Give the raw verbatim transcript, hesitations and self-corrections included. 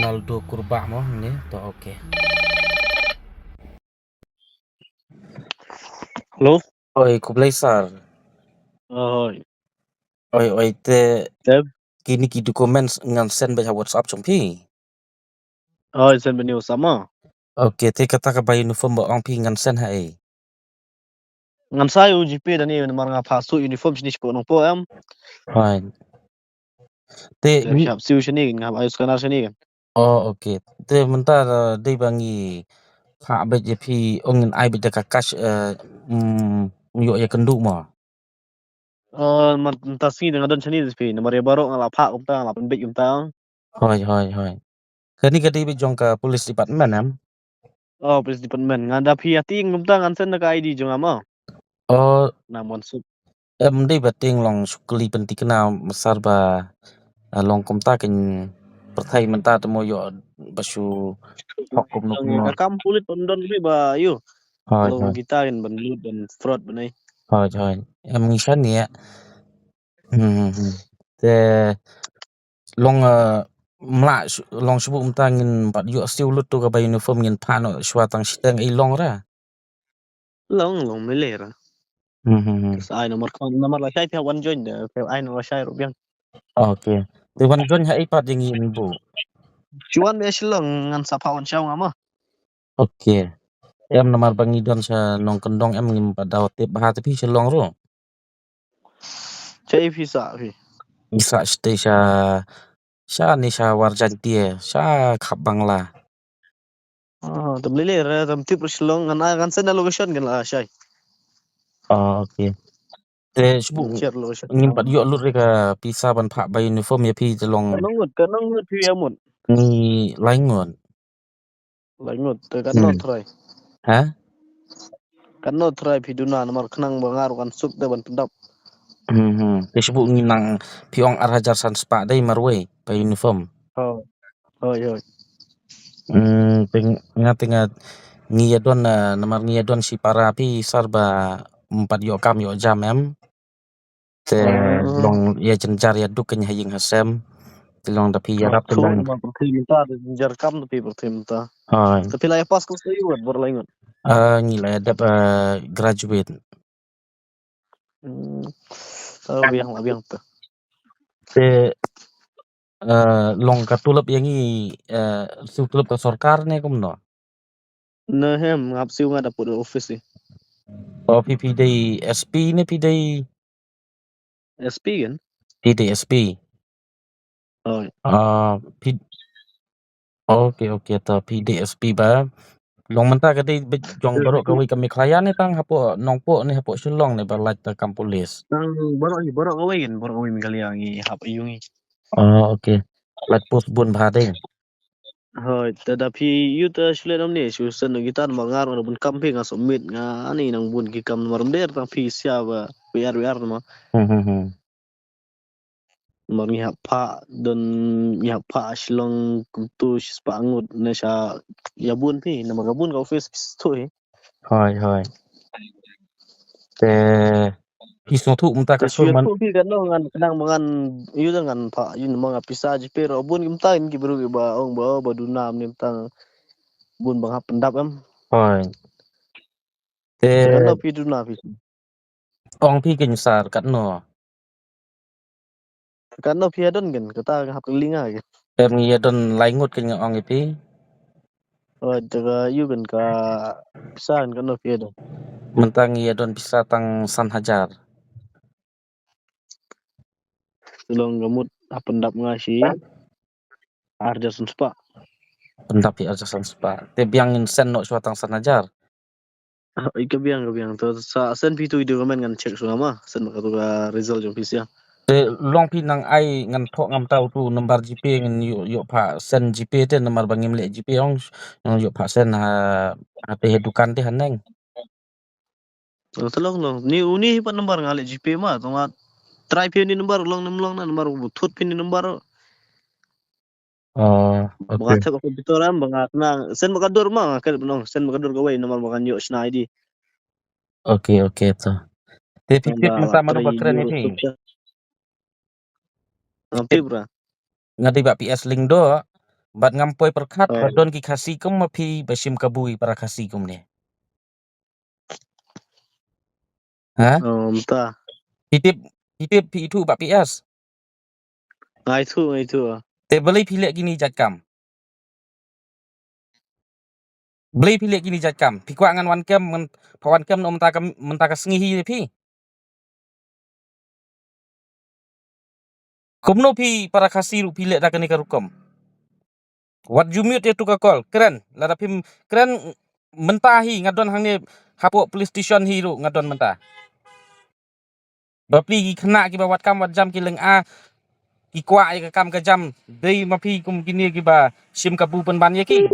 Aldo Kurbah mo ne to, okay. Hello. Oi, khublei sir. Oi. Oi, oi, te kini ki documents ngan send beit ha WhatsApp jong phi. Oi, send beit ha WhatsApp mo. Okay, te kata kaba uniform ba ong phi ngan send ha ei? Ngan sa ïa u GPay da ni namar nga phah suit uniform shini shapoh Nongpoh em. Fine. Te ngi hap siew shini, nga hap ai scanner shini kan. Oh, okay. Te mynta, eh, dei ba ngi phah beit ïa phi, ong ngin ai beit da ka cash, eh, mm, ïoh ïa kynduh mo. Eh, mynta sngi da nga don shini da phi, namar ïa baroh nga la phah kumta, nga la pynbeit kumta. Hoi, hoi, hoi. Kani ka dei beit jong ka police department em? Oh, police department. Nga da phi ati kumta ngan send da ka ID jong nga mo. Oh. Na mon suk. Em dei ba tieng long shu kylli pynthikna, mynta ba, ah, long kumta kan pyrthei mynta te mo ïoh ba shu hok kumno kumno. Ka kam pulit pyndonkam ba ïoh. Hoi, long hoi. Kita kan ban lut ban fraud ban ai. Hoi, hoi. Em ngi shaniah. Hmm, hmm, hmm. Te long, eh, mlah shu-, long shu buh mynta ngin pat ïoh siew lut tu kaba uniform ngin phah noh shuwa tang shiteng ei long ra. Long, long mele ra. Hmm, hmm, hmm. Sa ai namar khon, namar lashai phi wan join da, phi ai namar lashai ruh biang. Okay. Te wan join ha ei pat ïa ngi in buh. Shu wan me Shillong ngan sa phah wan shaw nga ma. Okay. Em namar ba ngi don sha Nongkyndong em ngim pat daw tip bha te phi Shillong ruh. Sha ei phi sah phi? Ngi sah shatei sha, sha ni sha War Jaiñtia, sha khap Bangla. Ah, tam lele re, tam tip re Shillong, ngan, ngan send location kan la shai. Ah, okay. Te shu buh, share location. Ngim pat ïoh lut re ka pisa ban phah bai uniform ïa phi te long. Katno ngut, katno ngut phi ïa mut? Ngi lai ngut. Lai ngut, te katno trai? Ha? Katno trai phi duna namar khnang ba nga ruh kan suk te ban pyndap. Hmm, hmm. Te shu buh ngi nang phi ong ar hajar san spah dei marwei bai uniform. Oh. Hoi, hoi. Hmm, te nga te nga ngi ïa don, eh, namar ngi ïa don shi para phi sar ba ym pat ïoh kam ïoh jam em. Te long ïa jynjar ïa duk kynja ha ïing ha sem. Te long da phi ïarap te long. Namar pyrthei mynta da jynjar kam da phi pyrthei mynta. Hoi. Te phi la ïa pass course ïa wat bor lai ngut? Ah, ngi la ïa dep, eh, graduate. Hmm. Oh, biang la biang te. Te, eh, long ka tulop ïa ngi, eh, siew tulop ka sorkar ne kumno? Ne hem, ngap siew nga da put office. O phi phi dei SP ne phi dei? SP kan? Phi dei SP. Oh. Ah, phi, okay, okay, ta phi dei SP ba. Long mynta ka dei beit jong baroh kawei ka Meghalaya ne tang hapoh Nongpoh ne hapoh Shillong ne ba lait ta kam police? Tang baroh hi, baroh kawei kan, baroh kawei Meghalaya ngi hap ïa ngi. Oh, okay. Lait post bun bha dei. Hoi, te da phi ïoh te shu leh namar ne, shu send noh kita namar nga ruh nga da bun kam phi nga submit nga ani nang bun ki kam namar ym dei tang phi sia ba wi ar wi ar namar. Hmm, hmm, hmm. Namar ngi hap phah don ngi hap phah Shillong kumtu shi spah ngut ne sha ïa bun phi namar ka bun ka office phi sngewthuh hi. Hoi, hoi. Te phi sngewthuh mynta ka sur man. Phi kan ngan khnang ba ngan ïoh da ngan phah ïoh namar nga pisa GPay ruh bun ki mynta ki briew kiba ong ba ba duna mynta bun ba nga hap pyndap em. Hoi. Te katno phi duna phi? Ong phi keiñ sar katno? Katno phi ïa don keiñ kata nga hap kylli nga keiñ. Em ngi ïa don lai ngut keiñ nga ong ïa phi. Oh, te ka ïoh keiñ ka pisa keiñ katno phi ïa don? Mynta ngi ïa don pisa tang san hajar. Te long ka mut hap pyndap nga shi ar hajar san spah. Pyndap phi ar hajar san spah. Te biang ngin send noh shuwa tang san hajar. Ah, ka biang, ka biang. To sa send phi tu i document ngan check shuwa ma. Send ma ka tu ka result jong phi sia. Te long phi nang ai ngan thoh ngam tau tu number GPay ngan ïoh, ïoh phah send GPay te namar ba ngim leh GPay ong ngan ïoh phah send ha, ha te ha dukan te ha neng. To long long. Ni uni pat number nga leh GPay ma. To nga try phi ni number long nem long na number bu thut phi ni number. Oh, okay. Ba nga thep ha computer em, ba nga kena send ba ka dur ma, nga kena nong send ba ka dur kawei namar ba kan ïoh shna ID. Okay, okay to. Te phi tip mynta mano ba kren ïa phi? Nga tip ra. Nga dei ba P S Lyngdoh. Bad ngam poi pyrkhat ba don ki Khasi kum ma phi ba shim kabu ïa para Khasi kumne. Ha? Phi tip, phi tip, phi ithuh Bah P S? Nga ithuh, nga ithuh. Te balei phi leh kine ki jait kam? Balei phi leh kine ki jait kam? Phi kwah ngan wan kem, ngan pha wan kem noh mynta ka, mynta ka sngi hi phi? Kumno phi para Khasi ruh phi leh da kane ka rukom? Wat ju mute ïa tu ka call. Kren, lada phim kren mynta hi nga don hangne hapoh police station hi ruh nga don mynta. Bapli ki khynnah kiba wat kam wat jam ki lynga, ki kwah ïa ka kam ka jam, dei ma phi kum kine kiba shim kabu pynban ïa ki.